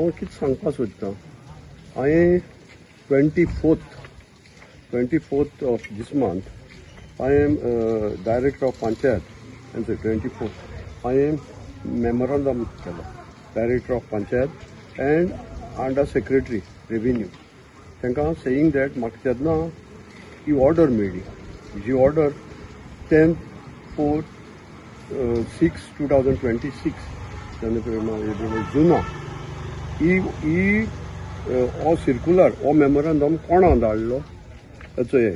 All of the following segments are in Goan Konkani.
हांव कितें सांगपाक सोदतां, हांवें 24th of this month हांवें डायरेक्टर ऑफ पंचायत आनी 24th हांवें मेमोरंडम केलो director of panchayat and under secretary revenue तांकां, सेईंग that म्हाका तेन्ना ही ऑर्डर मेळ्ळी, जी ऑर्डर 10/4/6/2026 जेन्ना जुना ही ही हो सिर्कुलर, हो मेमोरंडम कोणा धाडलो? चोय,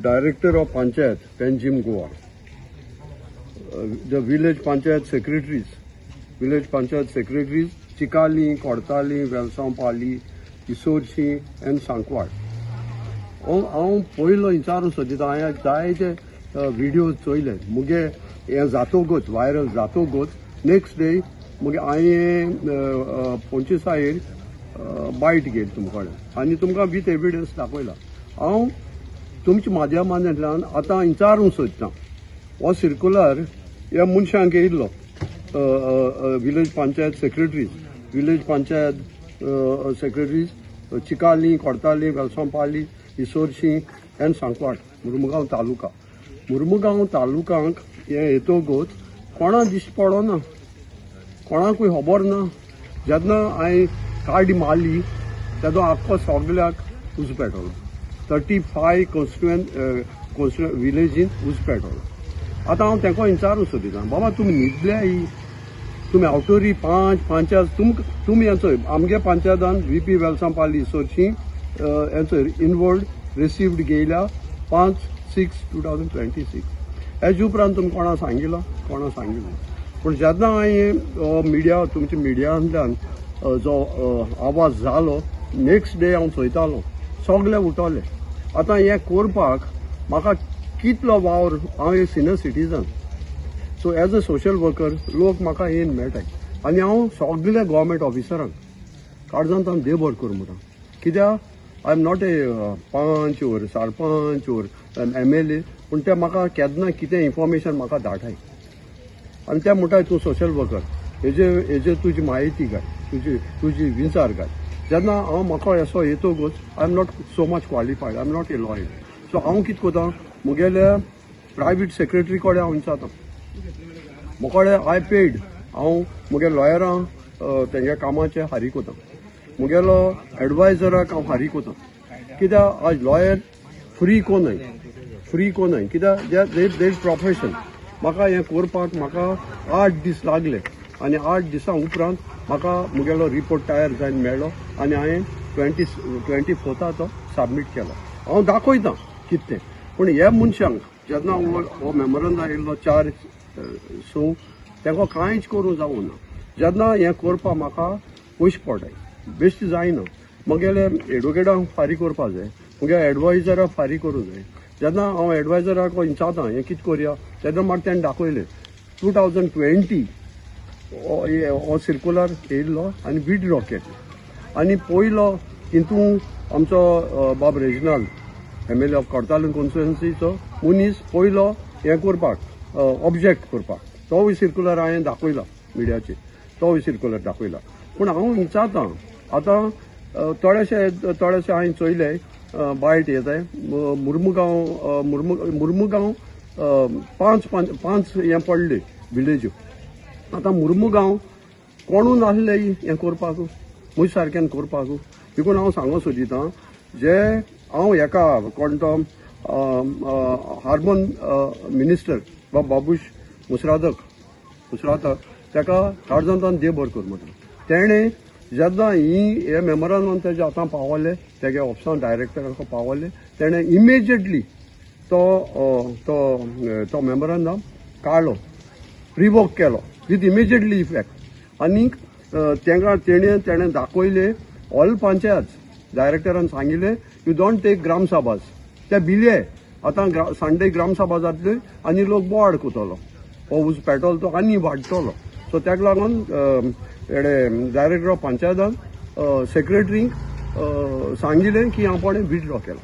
director of panchayat, Panjim, Goa, the village panchayat secretaries, village panchayat secretaries, Chicalim, Cortalim, Velsao Pali, Isorshi and Sancoale. हांव हांव पयलो विचारूंक सोदिता, हांवें जायते विडियो चोयले. मुगे हें जातोगच, व्हायरल जातोगच, नेक्स्ट डे मुगे हांवें 25 आयर बायट घेतली तुमचे कडेन आनी तुमकां विथ एविडन्स दाखयला. हांव तुमच्या माध्यमांतल्यान आतां विचारूंक सोदतां, हो सिर्कुलर ह्या मनशांक येयल्लो, village panchayat secretaries, village panchayat secretaries, Chicalim, Cortalim, Velsao Pali, Isorshi and Sancoale, Mormugao taluka. Mormugao तालुकांक हें येतकच कोणा दिश्टी पडना, कोणाकूय खबर ना. जेन्ना हांवें काडी मारली तेदो आख्खो सगल्याक उजो पेटवलो. 35 कॉन्स्टिट्युएंट विलेजीन उजो पेटवलो. आतां हांव तेंको विचारूंक सोदिता, बाबा तुमी न्हिदल्या? तुमी आवटोरी पांच पंचायत तुमकां तुमी हें चोय, आमगे पंचायतान व्हीपी वेलसांव पाली इसोरशी हें चोय, इनवर्ड रिसिव्ड घेयल्या 5/6/2026. हेजे उपरांत तुमी कोणा सांगिलां? कोणा सांगिलां? पूण जेन्ना हांवें मिडिया, तुमच्या मिडियांतल्यान जो आवाज जालो, नेक्स्ट डे हांव चोयतालो सगळे उठले. आतां हें करपाक म्हाका कितलो वावर. हांव एक senior citizen, so as a social worker लोक म्हाका येन मेळटाय आनी हांव सगल्या गोवोरमेंट ऑफिसरांक काळजांत हांव देव बरें करूं म्हणटा, कित्याक I am not a panch or sarpanch or MLA, पूण ते म्हाका केन्ना कितें इन्फॉर्मेशन म्हाका धाडाय आनी ते म्हणटाय, तूं सोशल वर्कर, हेजे तुजी म्हायती घाल, तुजी विचार घाल. जेन्ना हांव म्हाका असो येतकूच, I am not so much qualified, I am not a lawyer, so हांव कितें करता, मुगेल्या प्रायवेट सेक्रेटरी कडेन हांव विचारता. मुकोडे I paid, हांव मुगे लॉयरां तेंगे कामाचे फारीक वता, मुगेलो एडवायजराक हांव फारीक वता, कित्याक आज लॉयर फ्री कोनाय, फ्री कोनाय, कित्याक they profession. म्हाका हें करपाक म्हाका 8 दीस लागले आनी 8 दिसां उपरांत म्हाका मुगेलो रिपोर्ट तयार जावन मेळ्ळो आनी हांवें 24था तो सबमीट केलो. हांव दाखयतां कितें तें. पूण ह्या मनशांक जेन्ना हो मेमोरंडम आयिल्लो 4/6, तांकां कांयच करूंक जावना. जेन्ना हें करपाक म्हाका पयशे पडटाय, बेश्टें जायना. म्हगेले एडवोकेटांक फारीक करपाक जाय, म्हगे एडवायजराक फारीक करूंक जाय. जेन्ना हांव एडवायजराक विचारता हें कितें करया, तेन्ना म्हाका तेणें दाखयलें, 2020 हो सिर्कुलर येयल्लो आनी विड्रॉ केलो. आनी पयलो तितून आमचो बाब रेजिनाल्ड, एमएलए ऑफ कोर्तालीम कॉन्स्टिट्युएन्सीचो मनीस पयलो हें करपाक, ऑब्जेक्ट करपाक. तोवूय सिर्कुलर हांवें दाखयला मिडियाचेर, तोवूय सिर्कुलर दाखयला. पूण हांव विचारतां, आतां थोडेशे थोडेशे हांवें चोयले बायट येताय, मुर्मुगांव, मुर्मुगांव पांच पांच पांच हें पडले विलेज्यो. आतां मुर्मुगांव कोणू नासले हें करपाक, म्हज्या सारक्यान करपाक. देखून हांव सांगूंक सोदितां, जे हांव हेका कोण तो हार्बन मिनिस्टर बाब बाबूश मुसरादक, मुसरादक, ताका काळजांत देव बरें कर म्हणटा. तेणें जेन्ना ही हे मेमोरंडम तेज्या हातान पावले, तेगे ऑफिसान डायरेक्टराक पावले, तेणें इमिजिएटली तो तो तो मेमोरंडम काडलो, रिवोक केलो विथ इमिजिएटली इफेक्ट. आनीक तेंका तेणें दाखयलें, ऑल पंचायत डायरेक्टरान सांगिल्लें, you don't take ग्रामसभास. ते भिले. आतां संडे ग्रामसभा जातली आनी लोक बोवाळ करतलो, हो उजो पेटोल तो आनी वाडटलो. सो ताका लागून हेणे डायरेक्टर ऑफ पंचायतान सेक्रेटरीक सांगिल्लें की हांव विड्रॉ केला.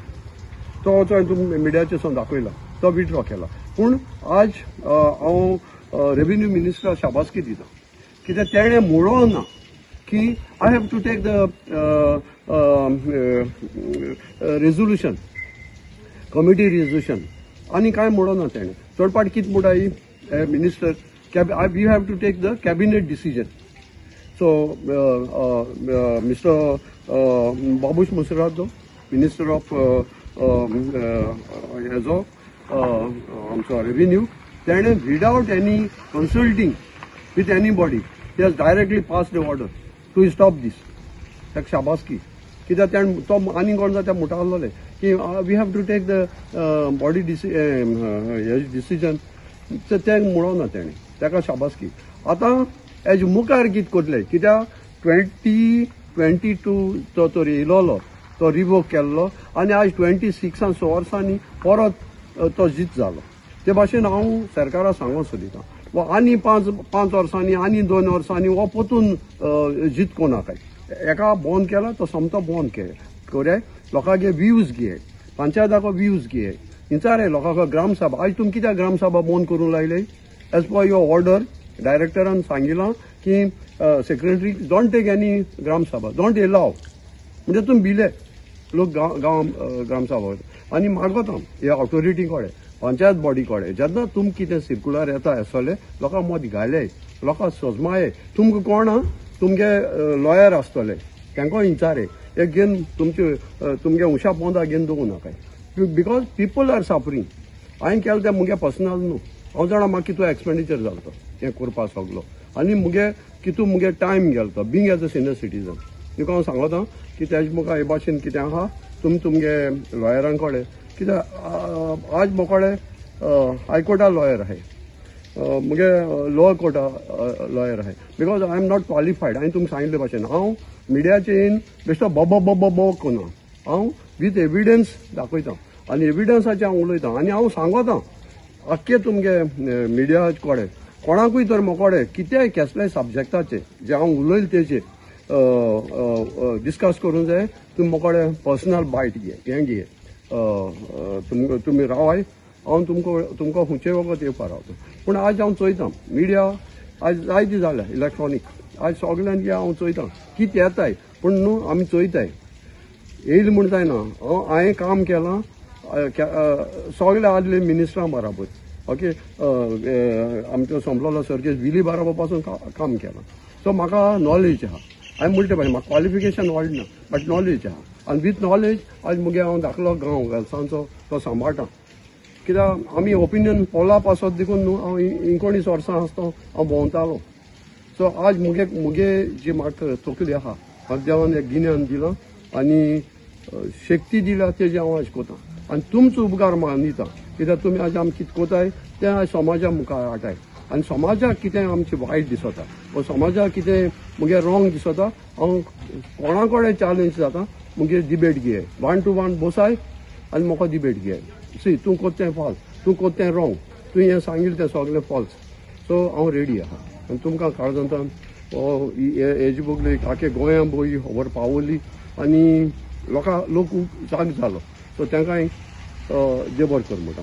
तो वचोन तुमी मिडियाचेर सुद्दां दाखयला, तो विड्रॉ केला. पूण आज हांव रेव्हेन्यू मिनिस्टर शाबासकी दिता, कित्याक तेणें म्हणो ना. की I have to take the resolution, committee resolution. आनी कांय म्हणो ना तेणें. चडपाट कितें म्हणटाय minister, we have to take the cabinet decision. So Mister Babush Monserrate, minister of हेजो आमचो रेविन्यू, तेणें without any consulting with anybody he has directly pass the order to stop this. ताका शाबासकी, कित्याक तेणें तो आनी कोण जाता त्या मुठा आहलोले की we have to take the body decision, तें म्हणो ना तेणें, ताका शाबासकी. आतां हेज मुखार कितें करतले, कित्याक 2022 तो तर येयलोलो तो रिवोक केल्लो आनी आज 26 स वर्सांनी परत तो जीत जालो. ते भाशेन हांव सरकाराक सांगूंक सोदितां वा आनी 5 वर्सांनी आनी 2 वर्सांनी हो परतून जीत कोणाकाय एका बंद केला तो सोमतो बंद कोराय, लोकांगे व्यूज घेय, पंचायताको व्यूज घेय, विचारे लोकांक ग्रामसभा. आयज तुमी कित्याक ग्रामसभा बंद करूंक लायले? एज पर your order डायरेक्टरान सांगिलां की secretary don't take any Gram Sabha, don't allow. म्हणजे तुमी भिले लोक गांव ग्रामसभा वयता. आनी मागता हे ऑथॉरिटी कडेन, पंचायत बॉडी कडेन, जेन्ना तुम कितें सिर्कुलर येता आसतले लोकांक मत घाले, लोकांक सजमाये, तुमकां कोण आहा तुमगे लॉयर आसतले तांकां विचारे, एक घेवन तुमचे तुमगे उशा पोंदा घेवन दवरूं नाकाय, because people are suffering. हांवें केलें तें मुगे पर्सनल न्हू, हांव जाणा म्हाका कितू एक्सपेंडिचर जालो तो हें करपा सगलो आनी मुगे कितू मुगे टायम गेलो तो being as a senior citizen. तुका हांव सांगता की तेज मुखार हे भाशेन कितें आहा तुमी तुमगे लॉयरां कडेन, कित्याक आज मोकडे हायकोर्टा लॉयर आहाय, मुगे लोअर कोर्टा लॉयर आहाय, because I am not qualified. हांवें तुमकां सांगिल्ले भाशेन हांव मिडियाचे येवन बेश्टो ब ब ब ब करना, हांव वीथ एविडन्स दाखयता आनी एविडन्साचेर हांव उलयतां आनी हांव सांगता आख्खे तुमगे मिडिया कडेन कोणाकूय तर मोकडे कितेंय केसलेय सब्जेक्टाचे जे हांव उलयलें तेजेर डिस्कस करूंक जाय, तुमी मोकडे पर्सनल बायट घे, हें घे, तुमकां तुमी रावाय, हांव तुमकां खंयचेय वखद येवपा रावता. पूण आज हांव चोयतां मिडिया आज जायती जाल्या इलेक्ट्रॉनीक, आज सगल्यांक हांव चोयतां कितें येताय, पूण न्हू आमी चोयताय येयलें म्हूण जायना. हांवें काम केलां सगळे आदले मिनिस्टरां बराबर, ओके, आमचो सोंपलोलो सर्गेस्त विली बाराबर पासून काम केलां, सो म्हाका नॉलेज आहा. हांवें म्हणटा भाई म्हाका क्वॉलिफिकेशन व्हडलें ना, बट नॉलेज आहा आनी वीथ नॉलेज आज मुगे हांव धाकलो गांव वेलसांचो तो सांबाळटा, कित्याक आमी ओपिनियन पोला पासत देखून न्हू हांव 19 वर्सां आसता हांव भोंवतालो. सो आज मुगे मुगे जी म्हाका तकली आहा, म्हाका देवान एक गिन्यान दिलां आनी शक्ती दिल्या, तेजी हांव आज कोता आनी तुमचो उपकार मानिता, कित्याक तुमी आज आमी कितें कोताय तें आज समाजा मुखार हाडटाय आनी समाजाक कितें आमचें वायट दिसता वा समाजाक कितें मुगे रॉंग दिसता, हांव कोणा कडेन चॅलेंज जाता, मुगे डिबेट घेय, 1 to 1 बसाय आनी म्हाका डिबेट घेय, सी तूं कोत्ता तें फॉल्स, तूं कोत्ता तें रॉंग, तूं हें सांगिल्लें तें सगलें फॉल्स. सो हांव रेडी आहा आनी तुमकां काळजांतल्यान हेजी बगली आख्खे गोंया भोय खबर पावली आनी लोकां लोक जाग जालो, सो तांकां देव बरें कर म्हणटा.